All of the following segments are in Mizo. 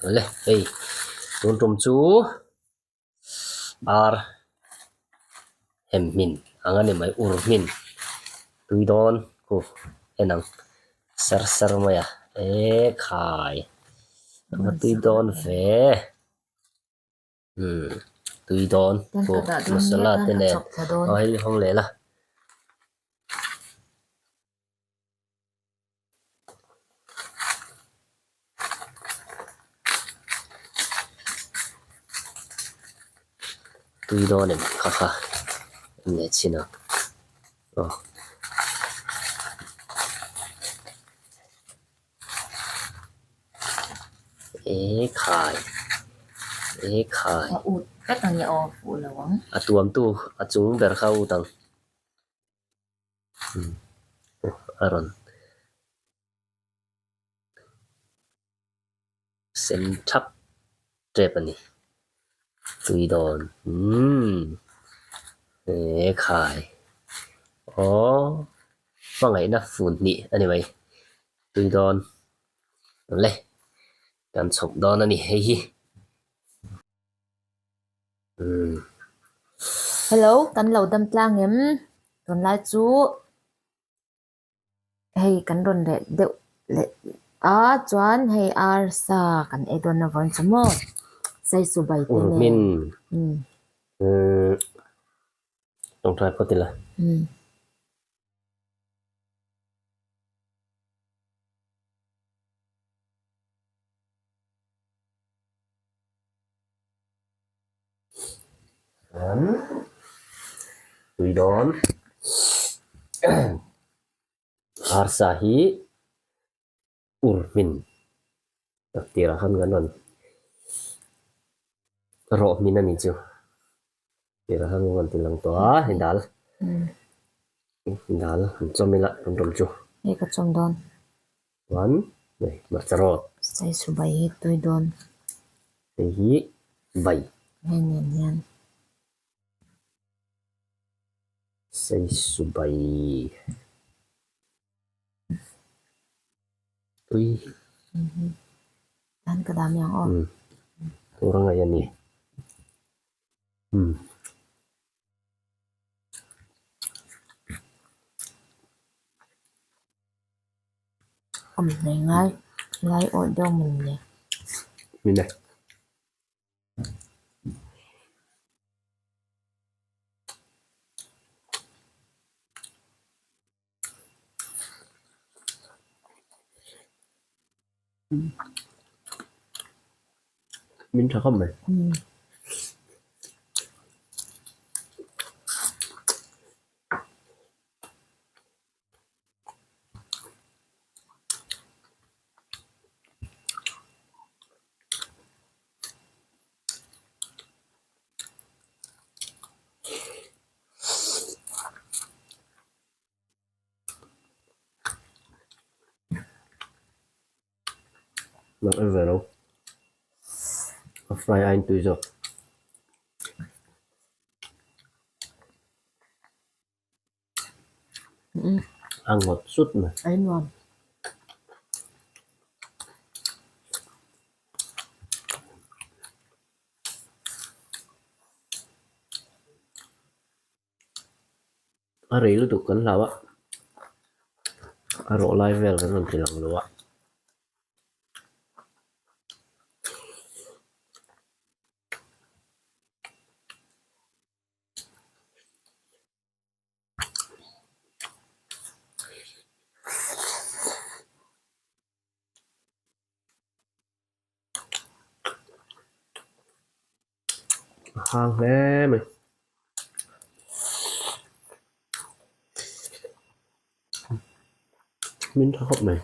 Awle hei tun tum chu ar hem hmin ang a ni mai ur hmin tui dawn khu en ang ser ser mai a ekhai a va tui dawn ve. Umm tui dawn khu masala te nen aw hei hawng leh la. Tui dawn em kha kha en leh chhin ang aw. E khai e khai. A ut vek ang nge aw fuh lo ang. A tuam tu a chung ber kha a ut ang. A rawn sen thap tep a ni tui dawn umm e khai aw hmangaihna fun hnih a ni mai tui dawn le kan chhawp dawn a ni hei hi. Hello, kan lo dam tlang em? Tunlai chu hei kan rawn leh deuh leh a chuan hei arsa kan ei dawn avang chu maw saisu bai te nen. Tawngtai phawt ila. Chuan tui dawn arsa hi ur hmin tak tirah khan kan rawn rawh hmin a ni chu tirah khan kan rawn ti lang tawh a hei dal dal an chawm ila an rawn chu. Hei ka chawm dawn. Chuan hei hmarcha rawt. Saisu bai hi tui dawn. Hei hi bai. Hei nen hian. Saisu bai. Tui. Tan ka dah mai ang aw. Tur a ngaih a ni. Awm hlei ngai lai awih deuh maw ni le. Mine. Min tha khawp mai. Nak em ve lo a fry aiin tui zawk. A ngawt sut mai. Ei nuam. A rei lutuk kan hlau a, a rawh lai vel kan rawn ti lang lo a. A hang hle mai. Min tha khawp mai.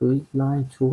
Tui lai chu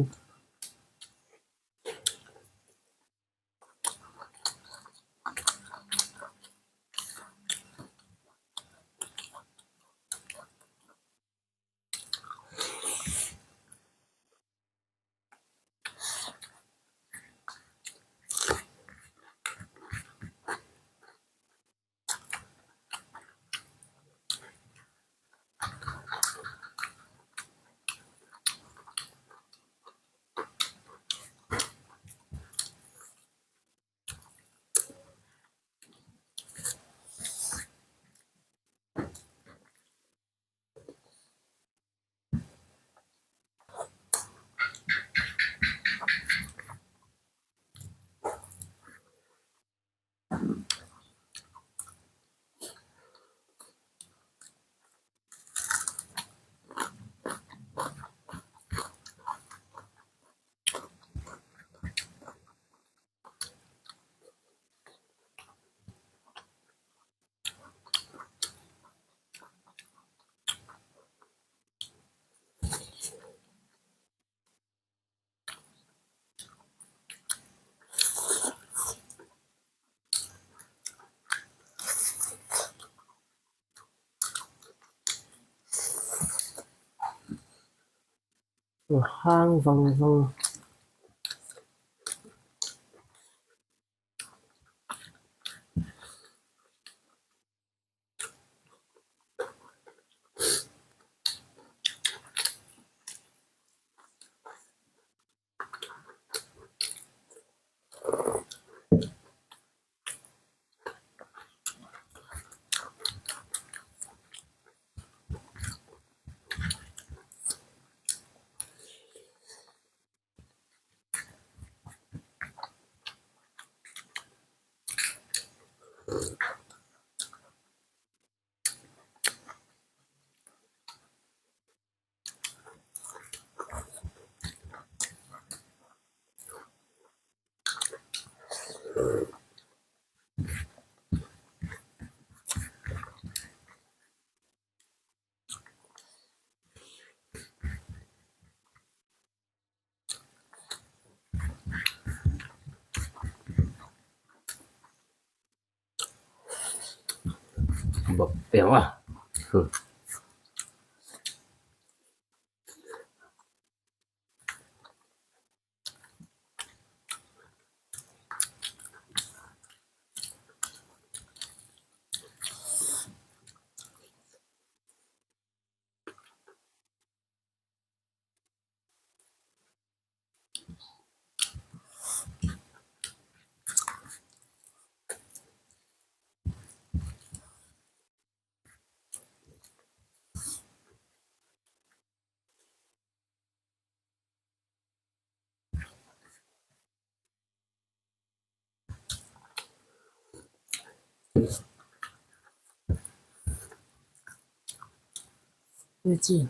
hang vang vang. Bawp eng a. Tui chi.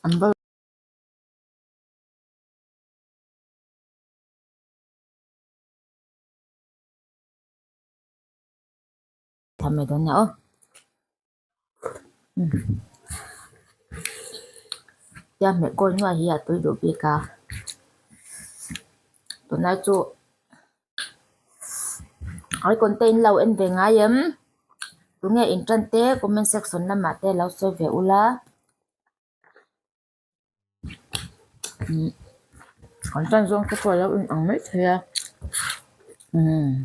An va Tham mai dawn nia aw. Tia hmeh kawi nuai hi a tui duh bik a. Tunlai chu ai content lo en ve ngai em? Tunge in tan te comment section lamah te lo sawi ve ula. An tan zawng te pawh a lo in ang mai thei a umm.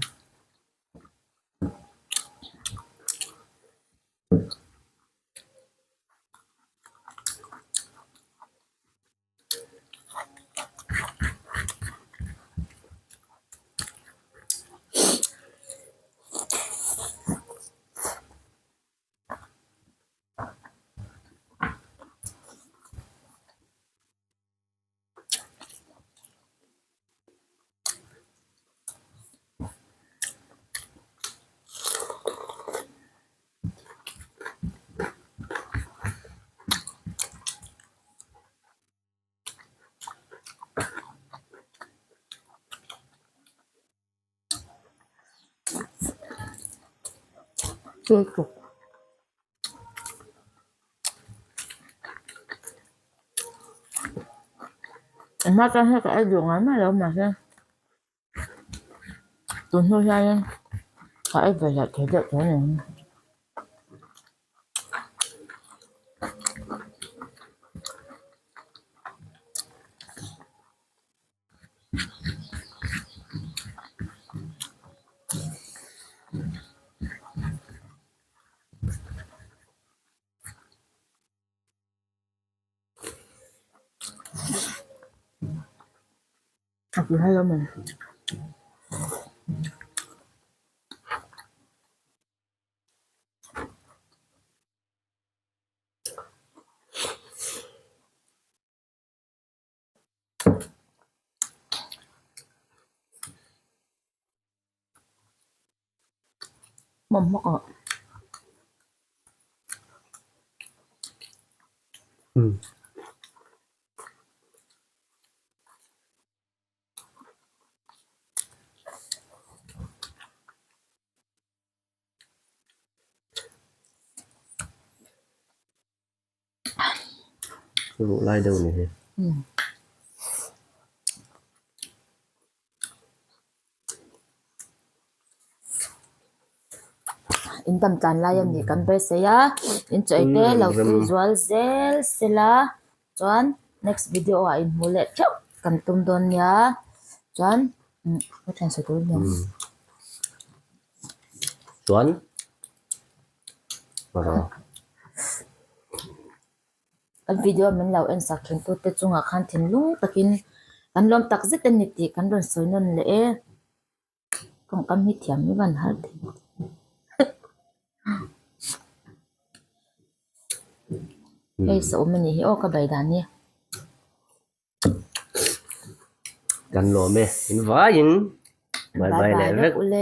Hma chuan hei ka ei duh ngai mai lo mahse tun hnu hianin ka ei ve leh thei deuh tawh a ni. A ti hai awm em? Hmawm hmawk ah. Ruh lai deuh ni hi. In dam tlan lai a nih kan beisei a, in chawi te lo tui zual zel sela chuan next video ah inhmuh leh theuh kan tum dawn nia chuan ka thian sawi tur a ni ang. Chuan. Kan video min lo en sak thin tute chungah khan thinlung takin kan lawm tak zet a ni tih kan rawn sawi nawn leh e. Tawngkam hi thiam hi van har thei hei saum a nih hi aw ka bai dan hi. Kan lawm e in vaiin bye bye leh vek ule.